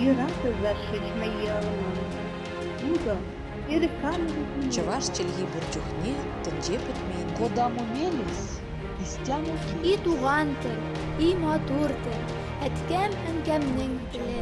Йӑратӑ зашедь Утӑ, Чӑваш чӗлхи пур чухне тӗнче пӗтмен. Кодамо мелесь, истямо И туган тел, и матур тел, әткәм-әнкәмнең теле.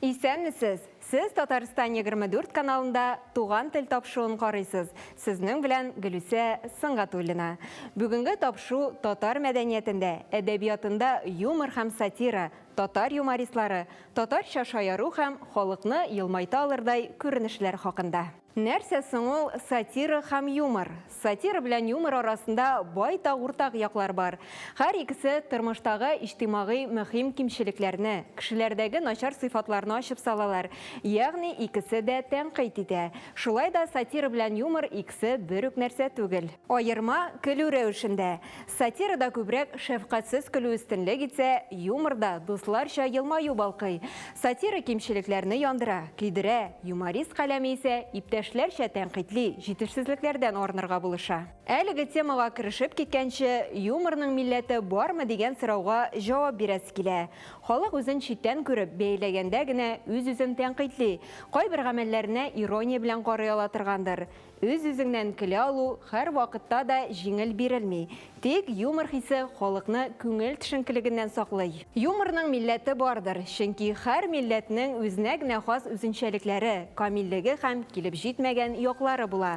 Исәнмесез! Сез Татарстан 24 каналында Туган тел тапшыруын карыйсыз. Сезнең белән Гөлүсә Сөнгатуллина. Бүгенге тапшу татар мәдәниятендә, әдәбиятында юмор һәм сатира, татар юмористлары, татарча шаяру һәм халыкны елмайта алырдай күренешләр хакында. Нәрсә соң ул сатира һәм юмор? Сатира белән юмор арасында байтак уртак яклар бар. Һәр икесе тормыштагы иҗтимагый мөһим кимчелекләрне, кешеләрдәге начар сыйфатларны ачып салалар, ягъни икесе дә тәнкыйть итә. Шулай да сатира белән юмор икесе бер үк нәрсә түгел. Аерма көлү рәвешендә. Сатирада күбрәк шәфкатьсез көлү өстенлек итсә, юморда дусларча елмаю балкый. Сатира кимчелекләрне яндыра, көйдерә, юморист каләме исә иптәшләрчә тәнкыйтьли, җитешсезлекләрдән арынырга булыша. Әлеге темага керешеп киткәнче, юморның милләте бармы дигән сорауга җавап бирәсе килә. Халык үзен читтән күреп, бәяләгәндә генә үз-үзен тәнкыйтьли, кайбер гамәлләренә ирония белән карый ала торгандыр. Үз-үзеңнән көлә алу һәрвакытта да җиңел бирелми. Тик юмор хисе халыкны күңел төшенкелегеннән саклый. Юморның милләте бардыр, чөнки һәр милләтнең үзенә генә хас үзенчәлекләре, камиллеге һәм килеп җитмәгән яклары була.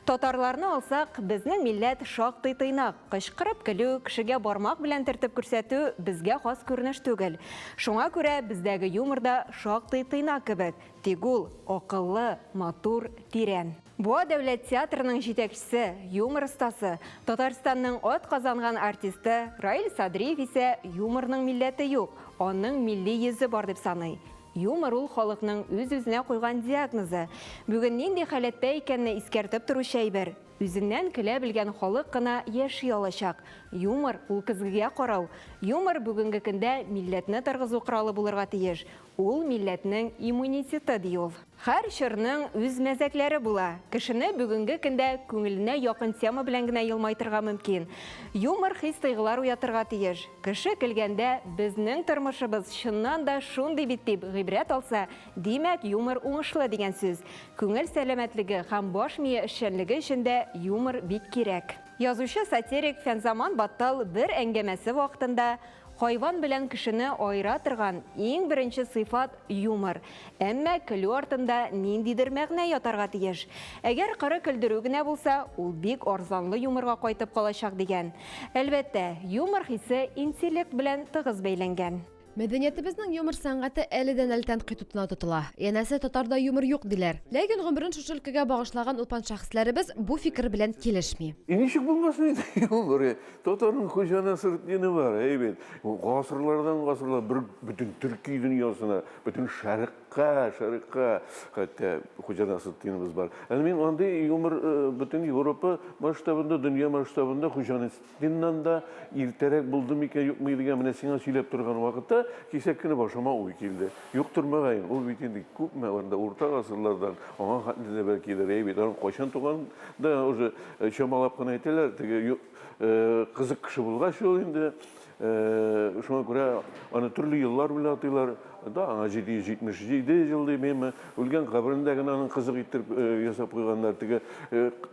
Татарларны алсак, безнең милләт шактый тыйнак, кычкырып көлү, кешегә бармак белән төртеп күрсәтү безгә хас күренеш түгел. Шуңа күрә бездәге юмор да шактый тыйнак кебек. Тик ул акыллы, матур, тирән. Буа дәүләт театрының җитәкчесе, юмор остасы, Татарстанның атказанган артисты Раил Садриев исә юморның милләте юк, аның милли йөзе бар дип саный. Юмор ул халыкның үз-үзенә куйган диагнозы. Бүген нинди халәттә икәнне искәртеп торучы әйбер. Үзеннән көлә белгән халык кына яши алачак. Юмор, ул көзгегә карау. Юмор бүгенге көндә милләтне торгызу коралы булырга тиеш. Ул милләтнең иммунитеты, ди ул. Һәр чорның үз мәзәкләре була. Кешене бүгенге көндә күңеленә якын тема белән генә елмайтырга мөмкин. Юмор хис-тойгылар уятырга тиеш. Кеше көлгәндә, безнең тормышыбыз чыннан да шундый бит дип гыйбрәт алса, димәк, юмор уңышлы дигән сүз. Күңел сәламәтлеге һәм баш мие эшчәнлеге өчен дә юмор бик кирәк. Язучы-сатирик Фәнзаман Баттал бер әңгәмәсе вакытында Хайван белән кешене аера торган иң беренче сыйфат, юмор. Әмма көлү артында ниндидер мәгънә ятарга тиеш. Әгәр коры көлдерү генә булса, ул бик арзанлы юморга кайтып калачак, дигән. Әлбәттә, юмор хисе интеллект белән тыгыз бәйләнгән. Мәдәниятебезнең юмор сәнгате әледән-әле тәнкыйть утына тотыла. Янәсе, татарда юмор юк, диләр. Ләкин гомерен шушы өлкәгә багышлаган олпат шәхесләребез бу фикер белән килешми. И ничек булмасын инде юмор? Татарның Хуҗа Насретдины бар, әй бит. Гасырлардан гасырлар бер бөтен төрки дөньясына, бөтен шәрыкка, шәрыкка хәтта Хуҗа Насретдиныбыз бар. Әле мин андый юмор э, бөтен Европа масштабында, дөнья масштабында Хуҗа Насретдиннан да иртәрәк булды микән, юкмы дигән менә сиңа сөйләп торган вакытта кисәк кенә башыма уй килде. Юктыр мөгаен, ул бит инде күпме анда урта гасырлардан, аңа хәтле дә бәлкидер, әй бит, аның кайчан туган да уже э, чамалап кына әйтәләр, теге э, кызык кеше булгач ул инде, э, шуңа күрә аны төрле еллар белән атыйлар, да, аңа 777 ел димме, үлгән каберендә генә аның кызык иттереп ясап куйганнар, теге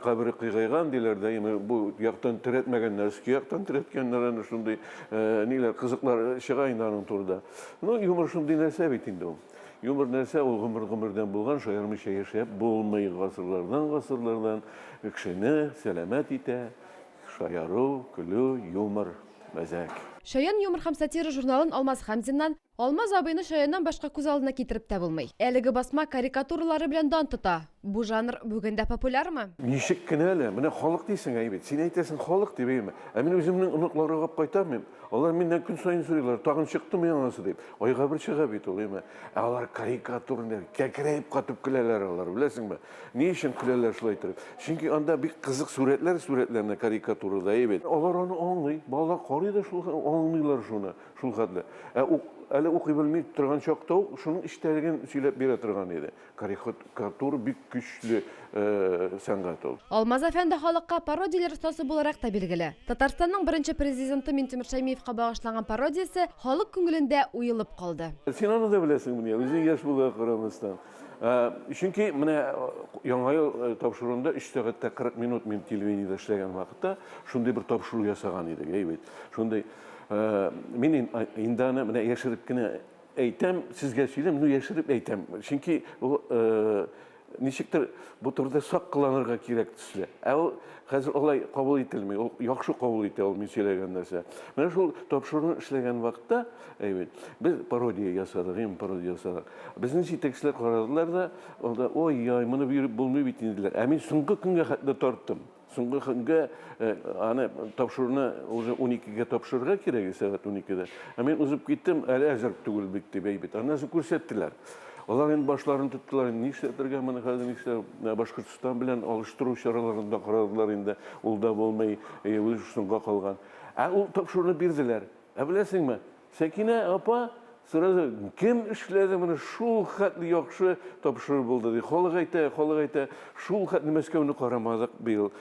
кабере кыйгайган диләр дә, бу яктан терәтмәгәннәр, өске яктан терәткәннәр, аны шундый ниләр, кызыклар чыга инде аның турыда. Ну, юмор шундый нәрсә бит инде ул. Юмор нәрсә ул гомер-гомердән булган, шаярмыйча яшәп булмый. Гасырлардан гасырлардан кешене сәламәт итә шаяру, көлү, юмор, мәзәк. Чаян юмор һәм сатира журналын Алмаз Хәмзиннан, Алмаз абыйны Чаяннан башка күз алдына китереп тә булмый. Әлеге басма карикатуралары белән дан тота. Бу жанр бүген дә популярмы? Ничек кенә әле, менә халык дисең, әй бит. Син әйтәсең халык дип, әйеме? Ә мин үземнең оныкларга кап кайтам мин. Алар миннән көн саен сорыйлар, тагын чыктымы яңасы дип. Айга бер чыга бит ул, әйеме? Ә алар карикатурны кәкрәеп катып көләләр алар, беләсеңме? Ни өчен көләләр шулай иттереп? Чөнки анда бик кызык сурәтләр сурәтләнә карикатурада, әйе бит. Алар аны аңлый, балалар карый да шул, аңлыйлар шуны, шул хәтле. Ә ук. әле укый белми торган чакта ук шуның эчтәлеген сөйләп бирә торган иде. Карикатура бик көчле сәнгать ул. Алмаз әфәнде халыкка пародияләр остасы буларак та билгеле. Татарстанның беренче президенты Минтимер Шәймиевка багышланган пародиясе халык күңелендә уелып калды. Син аны да беләсеңмени, үзең яшь булуга карамастан. Чөнки менә Яңа ел тапшыруында 3 сәгать тә 40 минут мин телевидениедә эшләгән вакытта шундый бер тапшыру ясаган идек, әйбәт. Шундый мин инде аны менә яшереп кенә әйтәм, сезгә сөйлим, ну яшереп әйтәм. Чөнки ул ничектер бу турыда сак кыланырга кирәк төсле. Ә ул хәзер алай кабул ителми, ул яхшы кабул итә ул мин сөйләгән нәрсә. Менә шул тапшыруны эшләгән вакытта, әйбәт, без пародия ясадык, им пародия ясадык. Безнең җитәкчеләр карадылар да, алда, ой-ой, моны биреп булмый бит инде, диләр. Ә мин соңгы көнгә хәтле тарттым. Соңгы көнгә аны тапшыруны уже 12-гә тапшырырга кирәк, сәгать 12-дә. Ә мин узып киттем, әле әзер түгел бит дип әйбәт. Аннан соң күрсәттеләр. Алар инде башларын тоттылар, инде нишләтергә моны хәзер, нишләп, Башкортстан белән алыштыру чараларын да карадылар инде, ул да булмый, үзе соңга калган. Ә ул тапшыруны бирделәр. Ә беләсеңме, Сәкинә апа сразу, кем эшләде моны, шул хәтле яхшы тапшыру булды, ди. Халык әйтә, халык әйтә, шул хәтле Мәскәүне карамадык быел,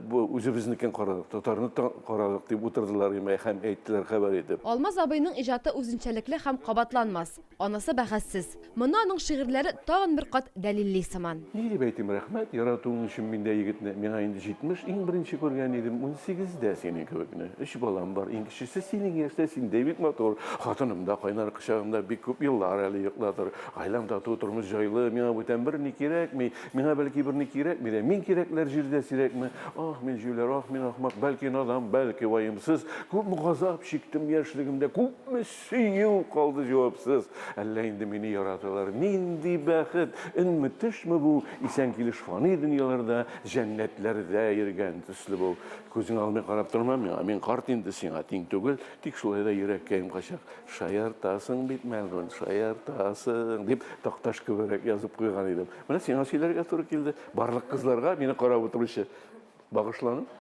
бу үзебезнекен карадык, татарны карадык, дип утырдылар һәм әйттеләр хәбәр итеп. Алмаз абыйның иҗаты үзенчәлекле һәм кабатланмас. Анысы бәхәссез. Моны аның шигырьләре тагын бер кат дәлилли сыман. Ни дип әйтим, рәхмәт, яратуың өчен мин дә егетне, миңа инде 70, иң беренче күргән идем унсигездә синең кебекне. Өч балам бар, иң кечесе синең яшьтә, син дә бик матур. Хатыным да кайнар кочагымда бик күп еллар әле йоклатыр. Гаиләм тату, тормыш җайлы, миңа бүтән берни кирәкми. Миңа бәлки берни кирәкми дә, мин кирәкләр җирдә сирәкме? Ах, мин җүләр, ах, мин ахмак, бәлки надан, бәлки ваемсыз. Күпме газап чиктем яшьлегемдә, күпме Сөю калды җавапсыз. Әллә инде мине яраталар. Нинди бәхет! Өнме, төшме бу? Исән килеш фани дөньяларда, җәннәтләрдә йөргән төсле бу. Күзең алмый карап торма миңа. Мин карт инде, сиңа тиң түгел. Тик шулай да йөрәккәем кайчак. Шаяртасың бит, мәлгунь, шаяртасың, дип Такташ кеберәк язып куйган идем. Менә сиңа сөйләргә туры килде. Барлык кызларга, мине карап утыручы, багышланып.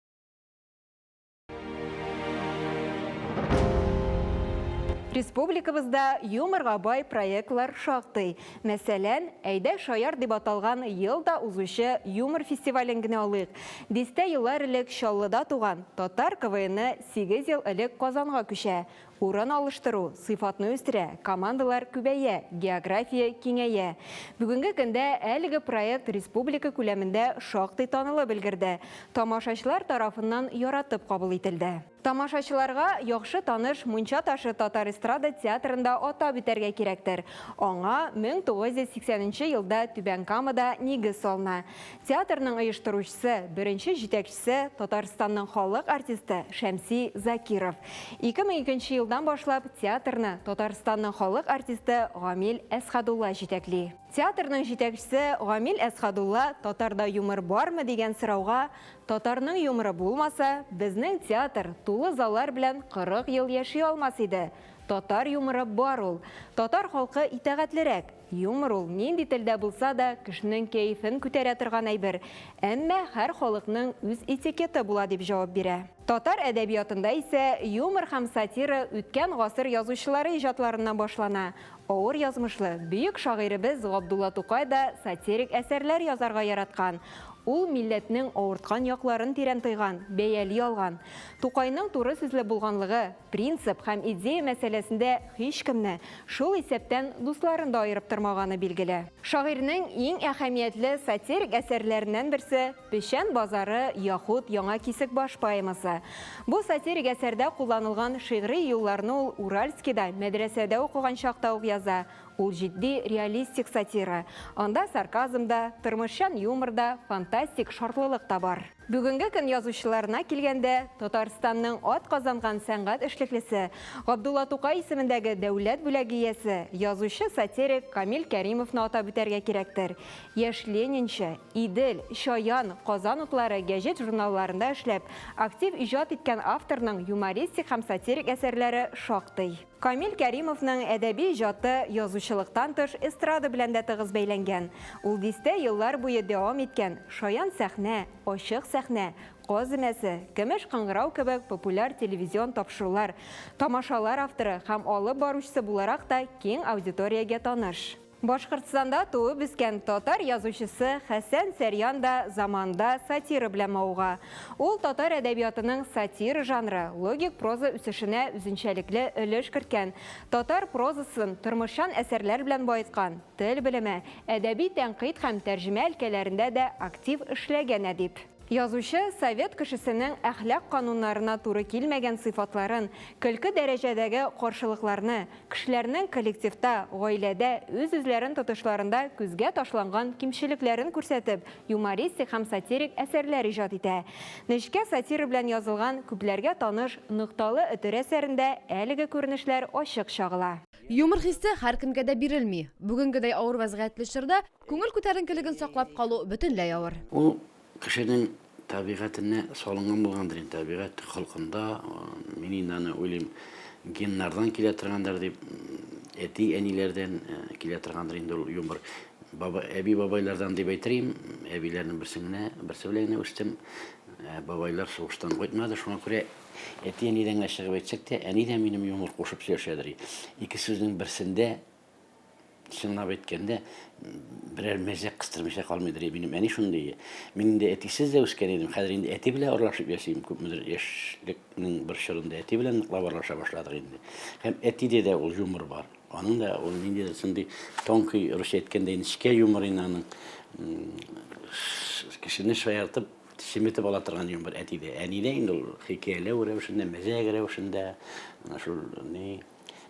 Республикабызда юморга бай проектлар шактый. Мәсәлән, Әйдә шаяр дип аталган ел да узучы юмор фестивален генә алыйк. Дистә еллар элек Чаллыда туган татар КВНы 8 ел элек Казанга күчә. Урын алыштыру сыйфатны үстерә, командалар күбәя, география киңәя. Бүгенге көндә әлеге проект республика күләмендә шактый танылып өлгерде. Тамашачылар тарафыннан яратып кабул ителде. Тамашачыларга яхшы таныш Мунча ташы татар эстрада театрында атап үтәргә кирәктер. Аңа 1980 нче елда Түбән Камада нигез салына. Театрның оештыручысы, беренче җитәкчесе, Татарстанның халык артисты Шәмси Закиров. 2002 нче елдан башлап театрны Татарстанның халык артисты Гамил Әсхадулла җитәкли. Театрның җитәкчесе Гамил Әсхадулла татарда юмор бармы дигән сорауга, Татарның юморы булмаса, безнең театр тулы заллар белән 40 ел яши алмас иде. Татар юморы бар ул. Татар халкы итагатьлерәк. Юмор ул, нинди телдә булса да, кешенең кәефен күтәрә торган әйбер. Әмма һәр халыкның үз этикеты була, дип җавап бирә. Татар әдәбиятында исә юмор һәм сатира үткән гасыр язучылары иҗатларыннан башлана. Авыр язмышлы, бөек шагыйребез Габдулла Тукай да сатирик әсәрләр язарга яраткан. Ул милләтнең авырткан якларын тирән тойган, бәяли алган. Тукайның туры сүзле булганлыгы, принцип һәм идея мәсьәләсендә һичкемне, шул исәптән дусларын да аерып тормаганы билгеле. Шагыйрьнең иң әһәмиятле сатирик әсәрләреннән берсе, Печән базары яхуд Яңа Кисекбаш поэмасы. Бу сатирик әсәрдә кулланылган шигъри юлларны ул Уральскида мәдрәсәдә укыган чакта ук яза. Ул җитди реалистик сатира. Анда сарказм да, тормышчан юмор да, фантастик шартлылык та бар. Бүгенге көн язучыларына килгәндә, Татарстанның атказанган сәнгать эшлеклесе, Габдулла Тукай исемендәге дәүләт бүләге иясе, язучы-сатирик Камил Кәримовны атап үтәргә кирәктер. Яшь ленинчы, Идел, Чаян, Казан утлары гәҗит-журналларында эшләп, актив иҗат иткән авторның юмористик һәм сатирик әсәрләре шактый. Камил Кәримовның әдәби иҗаты язучылыктан тыш эстрада белән дә тыгыз бәйләнгән. Ул дистә еллар буе дәвам иткән Шаян сәхнә, Ачык сәхнә, Каз өмәсе, Көмеш кыңгырау кебек популяр телевизион тапшырулар, тамашалар авторы һәм алып баручысы буларак та киң аудиториягә таныш. Башкортстанда туып үскән татар язучысы Хәсән Сәрьян да заманында сатира белән мавыга. Ул татар әдәбиятының сатира жанры, логик проза үсешенә үзенчәлекле өлеш керткән, татар прозасын тормышчан әсәрләр белән баеткан, тел белеме, әдәби тәнкыйть һәм тәрҗемә өлкәләрендә дә актив эшләгән әдип. Язучы совет кешесенең әхлак кануннарына туры килмәгән сыйфатларын, көлке дәрәҗәдәге каршылыкларны, кешеләрнең коллективта, гаиләдә үз-үзләрен тотышларында күзгә ташланган кимчелекләрен күрсәтеп, юмористик һәм сатирик әсәрләр иҗат итә. Нечкә сатира белән язылган күпләргә таныш Нокталы өтер әсәрендә әлеге күренешләр ачык чагыла. Юмор хисе һәркемгә дә бирелми. Бүгенгедәй авыр вәзгыятьле чорда күңел күтәренкелеген саклап калу бөтенләй авыр. Ул кешенең табигатенә салынган булгандыр инде, табигать холкында, мин инде аны уйлыйм, геннардан килә торгандыр дип, әти-әниләрдән килә торгандыр инде ул юмор. Баба, әби-бабайлардан дип әйтер идем, әбиләрнең берсе генә, берсе белән генә үстем. Бабайлар сугыштан кайтмады, шуңа күрә әти-әнидән генә чыгып әйтсәк тә, әни дә минем юмор кушып сөйләшәдер. Ике сүзнең берсендә Чынлап әйткәндә, берәр мәзәк кыстырмыйча калмыйдыр. Минем әни шундый. Мин инде әтисез дә үскән идем. Хәзер инде әти белән аралашып яшим. Күпмедер яшьлекнең бер чорында әти белән ныклап аралаша башладык инде. Һәм әтидә дә ул юмор бар. Аның да ул ниндидер шундый тонкий, русча әйткәндә, нечкә юмор инде аның. Кешене шаяртып, чеметеп ала торган юмор әтидә. Әнидә инде ул хикәяләү рәвешендә, мәзәк рәвешендә, менә шул ни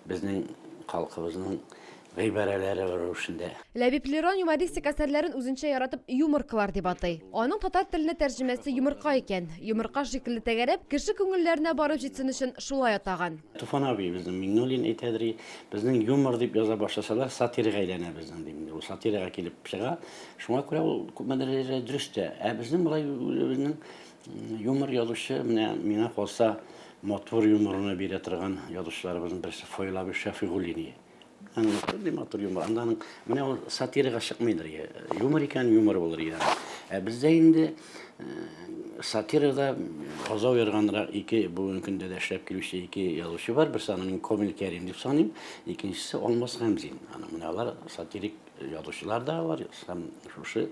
Безнең халкыбызның гыйбарәләре рәвешендә. Ләбиб Лерон юмористик әсәрләрен үзенчә яратып юморкалар дип атый. Аның татар теленә тәрҗемәсе йомырка икән. Йомырка шикелле тәгәрәп, кеше күңелләренә барып җитсен өчен шулай атаган. Туфан абый безнең Миңнуллин әйтәдер, безнең юмор дип яза башласалар, сатирага әйләнә безнең дип. Ул сатирага килеп чыга. Шуңа күрә ул күпмедер дәрәҗәдә дөрес тә. Ә безнең болай үзебезнең юмор язучы, менә миңа калса, Матур юморны бирә торган язучыларыбызның берсе Фаил абый Шәфигуллин. Аның шундый матур юмор. Анда аның менә ул сатирага чыкмыйдыр. Юмор икән, юмор булыр иде. Ә бездә инде сатирада азау ярганрак ике бүгенге көндә дә эшләп килүче ике язучы бар. Берсе аның мин Комил Кәрим дип саныйм, икенчесе Алмаз Гамзин. Аның менә алар сатирик Язучылар да алар, һәм шушы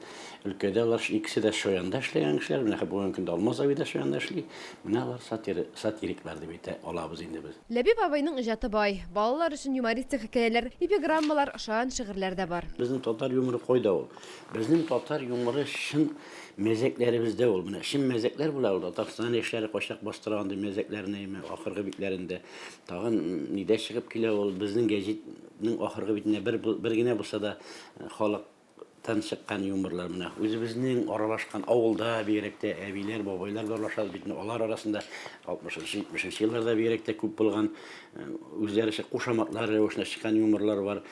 өлкәдә алар икесе дә Шоянда эшләгән кешеләр. Менә бүгенге көндә Алмаз абый да Шоянда эшли. Менә алар сатир, сатириклар дип әйтә алабыз инде без. Ләбиб абыйның иҗаты бай. Балалар өчен юмористик хикәяләр, эпиграммалар, шаян шигырьләр дә бар. Безнең татар юморы кайда ул? Безнең татар юморы чын мәзәкләребездә ул. Менә чын мәзәкләр була ул. Татарстан яшьләре кайчак бастыра андый мәзәкләрне, ахыргы битләрендә. Тагын нидә чыгып килә ул? Безнең гәҗит Ның ахыргы битенә бер, бер генә булса да халыктан чыккан юморлар менә. Үзебезнең аралашкан авылда бигрәк тә әбиләр, бабайлар да аралашабыз бит. Алар арасында 60-нчы, 70-нче елларда бигрәк тә күп булган үзләре кушаматлар рәвешендә чыккан юморлар бар.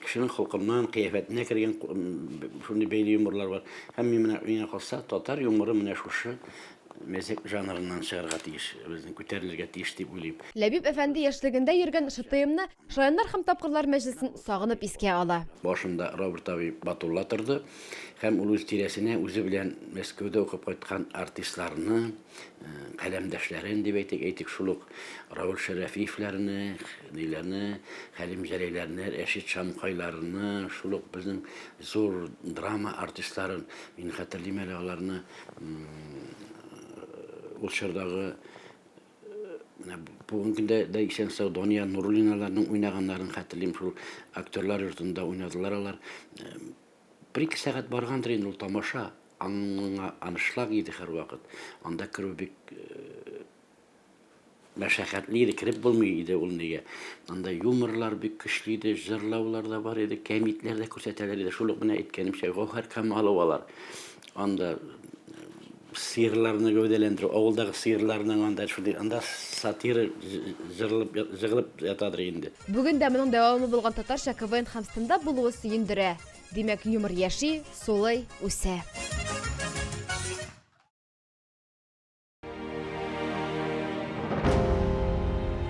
Кешенең холкыннан, кыяфәтенә кергән шундый бәйле юморлар бар. Һәм мин менә миңа калса, татар юморы менә шушы мәзәк жанрыннан чыгарга тиеш, безнең күтәрелергә тиеш дип уйлыйм. Ләбиб әфәнде яшьлегендә йөргән ШТМны, Шаяннар һәм тапкырлар мәҗлесен сагынып искә ала. Башында Роберт абый Батулла торды һәм ул үз тирәсенә үзе белән Мәскәүдә укып кайткан артистларны, каләмдәшләрен дип әйтик, әйтик, шул ук Равил Шәрәфиевләрне, ниләрне, Хәлим Җәләйләрне, Рәшит Шамкайларны, шул ук безнең зур драма артистларын, мин хәтерлим әле аларны, ул чордагы менә бүгенге көндә дә исән-сау Дания Нуруллиналарның уйнаганнарын хәтерлим, шул актерлар йортында уйнадылар алар. Бер-ике сәгать баргандыр инде ул тамаша, аңа аншлаг иде һәрвакыт. Анда керү бик Мәшәкатьле иде, кереп булмый иде ул нигә. Анда юморлар бик көчле иде, җырлаулар да бар иде, кәмитләр дә күрсәтәләр иде. Шул ук менә әйткәнемчә, Гәүһәр Камаловалар анда сыерларны гәүдәләндерү, авылдагы сыерларның анда шундый, анда сатира җырлып, җыгылып ятадыр инде. Бүген дә моның дәвамы булган татарча КВН һәм стендап булуы сөендерә. Димәк, юмор яши, сулый, үсә.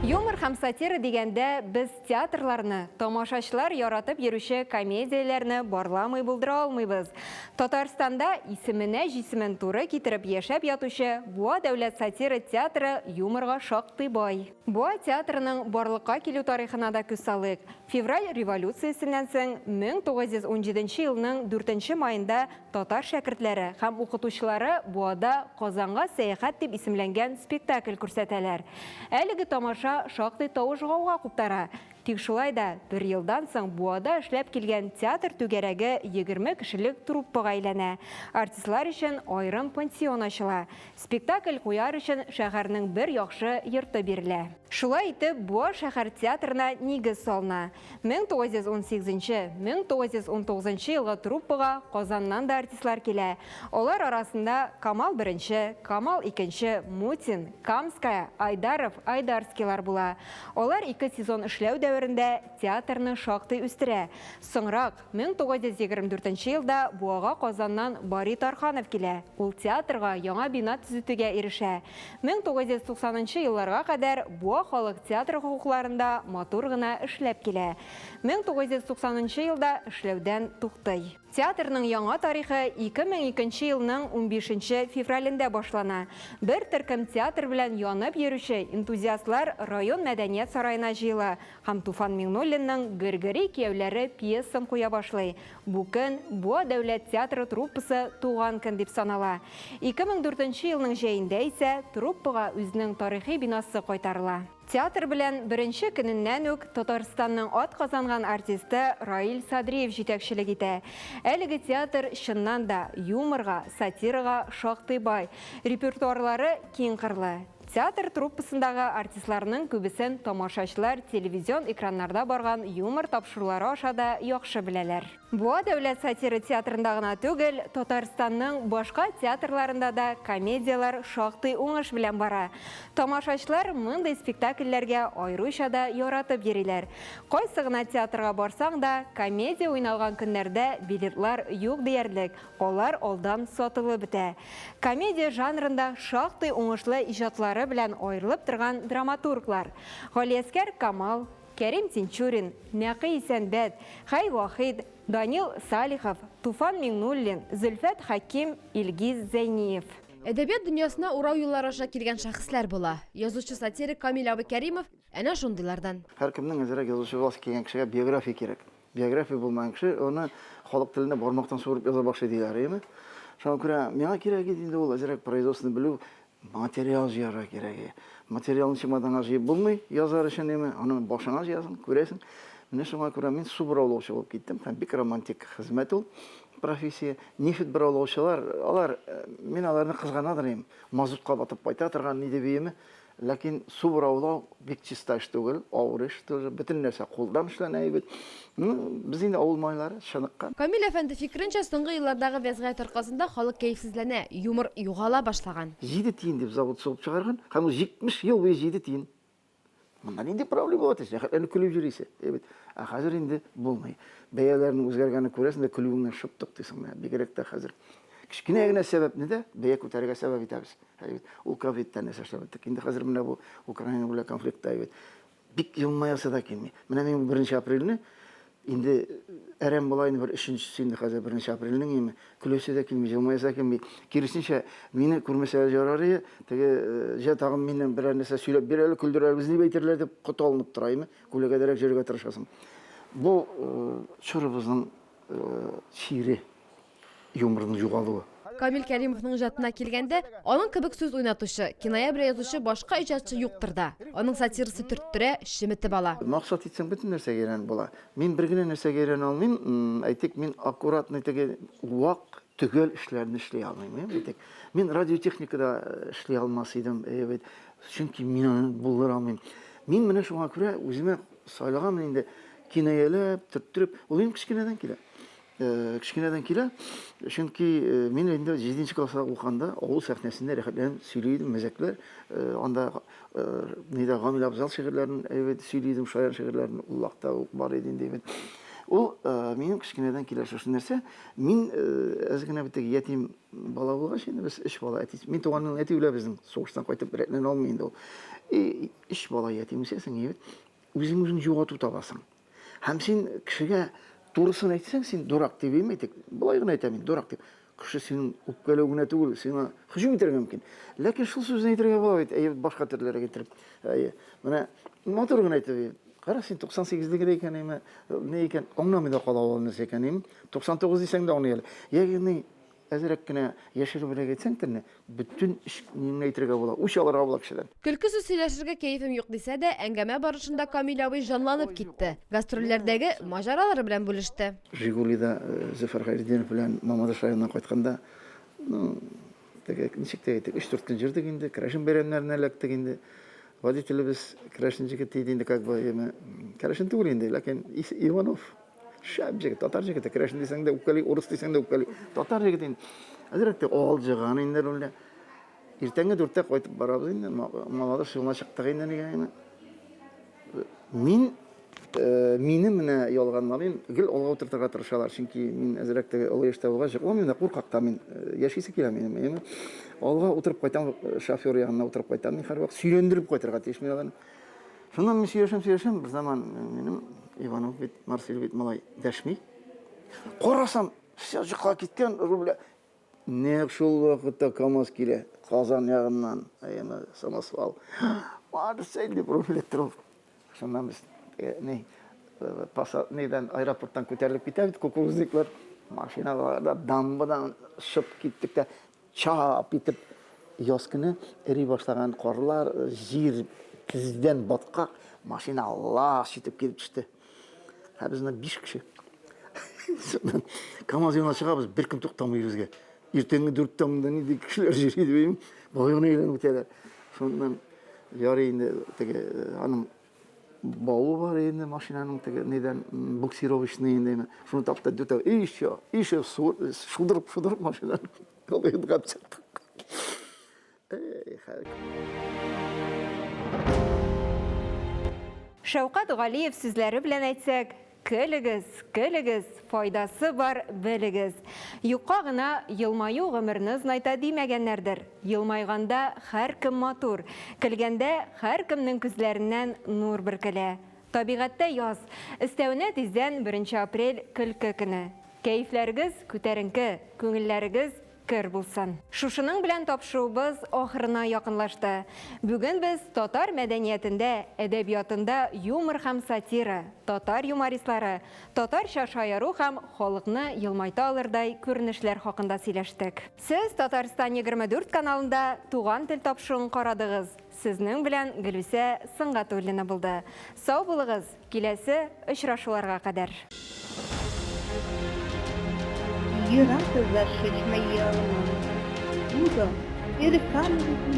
Юмор һәм сатира дигәндә без театрларны, тамашачылар яратып йөрүче комедияләрне барламый булдыра алмыйбыз. Татарстанда исеменә җисемен туры китереп яшәп ятучы Буа дәүләт сатира театры юморга шактый бай. Буа театрының барлыкка килү тарихына да күз салыйк. Февраль революциясеннән соң 1917 елның 4 маенда татар шәкертләре һәм укытучылары Буада Казанга сәяхәт дип исемләнгән спектакль күрсәтәләр. Әлеге тамаша шактый тавыш-гауга куптара. Тик шулай да бер елдан соң Буада эшләп килгән театр түгәрәге 20 кешелек труппага әйләнә. Артистлар өчен аерым пансион ачыла. Спектакль куяр өчен шәһәрнең бер яхшы йорты бирелә. Шулай итеп, Буа шәһәр театрына нигез салына. 1918-1919 елгы труппага Казаннан да артистлар килә. Алар арасында Камал I, Камал II, Мутин, Камская, Айдаров, Айдарскийлар була. Алар ике сезон эшләү дәверендә театрны шактый үстерә. Соңрак 1924 елда Буага Казаннан Бари Тарханов килә. Ул театрга яңа бина төзетүгә ирешә. 1990 елларга кадәр Буа халык театры хокукларында матур гына эшләп килә. 1990 елда эшләүдән туктый. Театрның яңа тарихы 2002 елның 15 февралендә башлана. Бер төркем театр белән янып йөрүче энтузиастлар район мәдәният сараена җыела һәм Туфан Миңнуллинның Гөргөри кияүләре пьесасын куя башлый. Бу көн Буа дәүләт театры труппасы туган көн дип санала. 2004 елның җәендә исә труппага үзенең тарихи бинасы кайтарыла. Театр белән беренче көненнән үк Татарстанның ат казанган артисты Раил Садриев җитәкчелек итә. Әлеге театр чыннан да юморга, сатирага шактый бай. Репертуарлары киң кырлы. Театр труппасындагы артистларның күбесен тамашачылар телевизион экраннарда барган юмор тапшырулары аша да яхшы беләләр. Буа дәүләт сатира театрында гына түгел, Татарстанның башка театрларында да комедияләр шактый уңыш белән бара. Тамашачылар мондый спектакльләргә аеруча да яратып йөриләр. Кайсы гына театрга барсаң да, комедия уйналган көннәрдә билетлар юк диярлек, алар алдан сатылып бетә. Комедия жанрында шактый уңышлы иҗатлары белән аерылып торган драматурглар: Галиәскәр Камал, Кәрим Тинчурин, Нәкый Исәнбәт, Хәй Вахид, Данил Салихов, Туфан Миңнуллин, Зөлфәт Хәким, Илгиз Зәйниев. Әдәбият дөньясына урау юллар аша килгән шәхесләр була. Язучы-сатирик Камил абый Кәримов әнә шундыйлардан. Һәркемнең әзрәк язучы буласы килгән кешегә биография кирәк. Биография булмаган кеше аны халык телендә бармактан суырып яза башлый диләр, әйеме? Шуңа күрә миңа кирәк иде инде ул әзрәк производствоны белү, материал җыярга кирәк иде. Материалны чемоданга җыеп булмый язар өчен, әйеме? Аны башыңа җыясың, күрәсең. Менә шуңа күрә мин су бораулаучы булып киттем һәм бик романтик хезмәт ул профессия. Нефть бораулаучылар, алар, мин аларны кызганадыр идем. Мазутка батып кайта торган ни дип иеме? Ләкин су бораулау бик чиста эш түгел, авыр эш тоже. Бөтен нәрсә кулдан эшләнә бит. Ну, без инде авыл малайлары, чыныккан. Камил әфәнде фикеренчә, соңгы еллардагы вәзгыять аркасында халык кәефсезләнә, юмор югала башлаган. 7 тиен дип завод сугып чыгарган, һәм ул 70 ел буе 7 тиен. Монда нинди проблема була дисең, рәхәтләнеп көлеп йөрисе. Әйбәт. Ә хәзер инде булмый. Бәяләрнең үзгәргәнен күрәсең дә көлүеңнән шып туктыйсың менә, бигрәк тә хәзер. Кечкенә генә сәбәпне дә бәя күтәрергә сәбәп итәбез. Әйбәт. Ул ковидтан нәрсә эшләп беттек. Инде хәзер менә бу Украина белән конфликтта әйбәт. Бик елмаясы да килми. Менә мин 1 апрельне инде әрәм була инде бер өченчесе инде хәзер 1 апрельнең име. Көләсе дә килми, елмаясы да килми. Киресенчә, мине күрмәсәләр ярар иде. Теге җә тагын миннән берәр нәрсә сөйләп бир әле, көлдер әле, безне дип әйтерләр дип коты алынып тора име. Күләгәдәрәк йөрергә тырышасың. Бу чорыбызның чире. Юморның югалуы. Камил Кәримовның иҗатына килгәндә, аның кебек сүз уйнатучы, киная белән язучы башка иҗатчы юктыр да. Аның сатирасы төрттерә, чеметеп ала. Максат итсәң, бөтен нәрсәгә өйрәнеп була. Мин бер генә нәрсәгә өйрәнә алмыйм, әйтик, мин аккуратный теге вак, төгәл эшләрне эшли алмыйм, әйтик. Мин радиотехникада эшли алмас идем, бит, чөнки мин аны булдыра алмыйм. Мин менә шуңа күрә үземә сайлаганмын инде кинаяләп, төрттереп, ул минем кечкенәдән килә. Кечкенәдән килә, чөнки мин инде 7 класста укыганда авыл сәхнәсендә рәхәтләнеп сөйли идем мәзәкләр. Анда нидә Гамил Абзал шигырьләрен әйбәт сөйли идем, шаян шигырьләрен ул вакытта ук бар иде инде. Ул минем кечкенәдән килә шушы нәрсә. Мин әз генә бит теге ятим бала булгач инде без өч бала әти. Мин туганның әти үлә безнең. Сугыштан кайтып рәтләнә алмый инде ул. И өч бала ятим үсәсең, егет. Үзең үзең югалту табасың. Һәм син кешегә турысын әйтсәң, син дурак дип әйтмә, әйтик. Болай гына әйтәм мин, дурак дип. Кеше синең үпкәләү генә түгел, сиңа һөҗүм итәргә мөмкин. Ләкин шул сүзне әйтергә була бит, әйе, башка төрлерәк иттереп. Әйе. Менә матур гына әйтеп, кара син 98 генә икән, әйме, ни икән, аңламый да кала ул нәрсә икән, әйме. 99 дисәң дә аңлый әле. Ягъни әзрәк кенә яшеребрәк әйтсәң телне, бөтен эч ниңне әйтергә була, үч алырга була кешедән. Көлке сүз сөйләшергә кәефем юк дисә дә, әңгәмә барышында Камил абый җанланып китте. Гастрольләрдәге маҗаралары белән бүлеште. Жигулида Зөфәр Хәйретдинов белән Мамадыш районыннан кайтканда, ну, теге, ничек тә әйтик, өч-дүрт көн йөрдек инде, керәшен бәйрәмнәренә эләктек инде. Водителебез керәшен җегете иде инде, как бы, яме, керәшен түгел инде, ләкин Иванов, шәп җегет, татар җегете, керәшен дисәң дә үпкәли, урыс дисәң дә үпкәли, татар җегете инде. Әзрәк тә алҗыган инде рульдә. Иртәнге дүрттә кайтып барабыз инде, Мамадыш юлына чыктык инде, нигә инде. Мин мине менә ялганламыйм, гел алга утыртырга тырышалар, чөнки мин әзрәк теге олы яшьтә булгач, йокламыйм да, куркак та мин, яшисе килә минем, әйеме? Алга утырып кайтам, шофер янына утырып кайтам мин һәрвакыт, сөйләндереп кайтырга тиеш мин аларны. Шуннан мин сөйләшәм, сөйләшәм, бер заман минем Иванов бит, Марсель бит малай дәшми. Карасам, все йокыга киткән, рульгә. Нәкъ шул вакытта КАМАЗ килә, Казан ягыннан, әйеме, самосвал. Марсель дип рульдә торып. Шуннан без ни, паса, нидән, аэропорттан күтәрелеп китә бит кукурузниклар. Машиналарда дамбадан шып киттек тә, чап итеп яз көне эри башлаган карлар, җир тездән баткак, машина лач итеп килеп төште. Ә без менә 5 кеше. Шуннан КАМАЗ янына чыгабыз, беркем туктамый безгә. Иртәнге дүрттә монда нинди кешеләр йөри дип уйлыйм. Болай гына әйләнеп үтәләр. Шуннан ярый инде теге аның бавы бар инде машинаның теге нидән буксировочный инде. Шуны тапты дүртәү. И еще, и еще шудырып, шудырып машинаны алып чыктык. Шәүкать Галиев сүзләре белән әйтсәк, көлегез, көлегез, файдасы бар, белегез. Юкка гына елмаю гомерне озынайта димәгәннәрдер. Елмайганда һәркем матур, көлгәндә һәркемнең күзләреннән нур бөркелә. Табигатьтә яз. Өстәвенә тиздән беренче апрель көлке көне. Кәефләрегез күтәренке, күңелләрегез көр булсын. Шушының белән тапшыруыбыз ахырына якынлашты. Бүген без татар мәдәниятендә, әдәбиятында юмор һәм сатира, татар юмористлары, татарча шаяру һәм халыкны елмайта алырдай күренешләр хакында сөйләштек. Сез Татарстан 24 каналында Туган тел тапшыруын карадыгыз. Сезнең белән Гөлүсә Сөнгатуллина булды. Сау булыгыз, киләсе очрашуларга кадәр.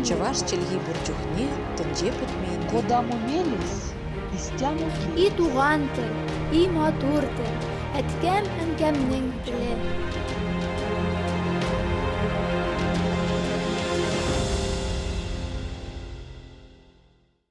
Чӑваш чӗлхи пур чухне тӗнче пӗтмен. Кодамо мелесь, истямо И туган тел, и матур тел, әткәм-әнкәмнең теле.